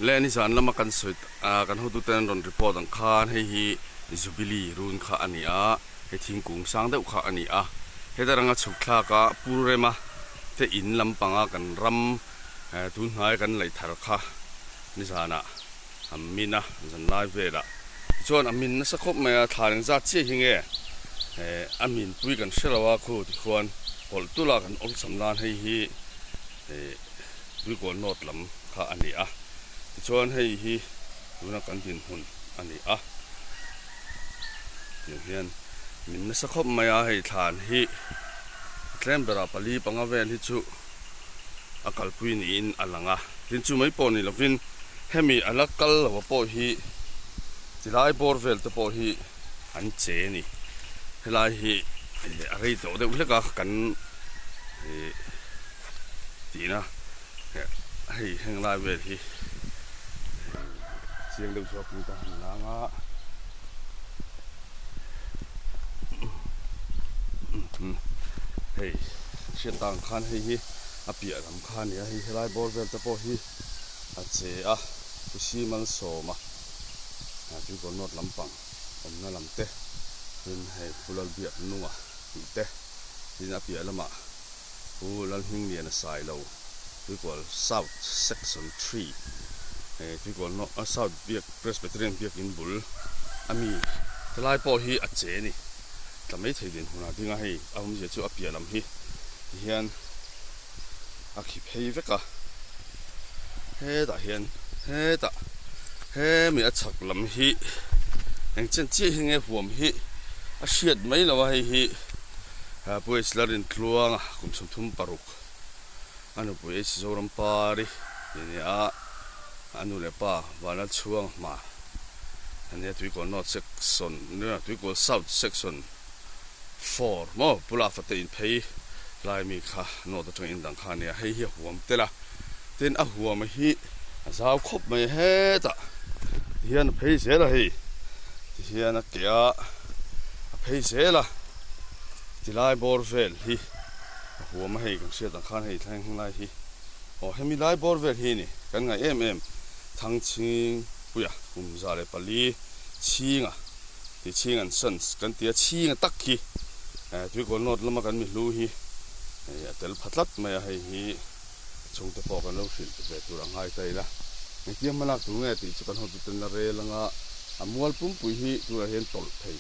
Le nizan lama kan sawi ah kan hotute an rawn report ang khan hei hi Jubilee run kha a ni a, hei thingkung sang deuh kha a ni a. Heta ranga chhuk thlak a Pu Rema te in lampanga kan ram tun hnai kan laih thar kha nizanah a min a, zan lai velah tichuan a min nasa khawp mai a, thla eng zat chiah hi nge a min pui kan hre lo a, khu tikhuan hawlh tula kan awlsam nan hei hi Tuikawl North lam kha a ni a, tichuan hei hi tuna kan dinhmun a ni a, tiang hian min nasa khawp mai a, hei thlan hi a tlem berah pali panga vel hi chu a kalpui niin a lang a, tin chu mai pawh ni lovin hemi a la kal lo a pawh hi tilai bawr vel te pawh hi an che a ni, helai hi a rei tawh deuh hlek a kan ih. Tihna hei heng lai vel hi chiang deuh zawk in ka han lang a hei hriat tak ang khan hei hi a piah lam kha a ni a hei helai bawr vel te pawh hi a che a Pusi Malsawma Tuikawl North lampang awmna lam te tin hei Phulalbiak nunga tih te tin a piah lamah. Pu Lalhmingliana Sailo, Tuikawl South Section Three, Tuikawl South Biak Presbyterian Biakin bul a mi helai pawh hi a che a ni. Tla mai thei dinhmun ah ding a hei a awmzia chu a piah lam hi tihian a khi phei vek a, hetah hian hetah hemi a chhak lam hi eng chen chiah hi nge huam hi a hriat mai lo a hei hi. Pu H Lalrintluanga kum 36 a nupui H Zorampari tih a ni a, a nu leh pa Vanlalchhuang hma a nia Tuikawl North Section Tuikawl South Section 4 maw Pu Lafa te inphei lai mi kha North atanga indang kha a nia, hei hi a huam tel a, tin a huam hi a zau khawp mai hetah tihian a phei zel a hei tihian a ke a a phei zel a. Tilai bawr vel hi a huam a hei kan hriat ang khan hei thleng lai hi aw hemi lai bawr vel hi a ni kan ngaih em em Thangchhing puia kum 104 chhinga tih chhing an sons kan tia chhinga tak hi Tuikawl North lama kan mi hlu hi hei a tel pha tlat mai a hei hi chhungte pawh kan lo hrilh ve tur a ngai ta ila engtia hmalak tur nge tih chu kan hotuten la rel anga a mual pumpui hi tunah hian tawlh thei.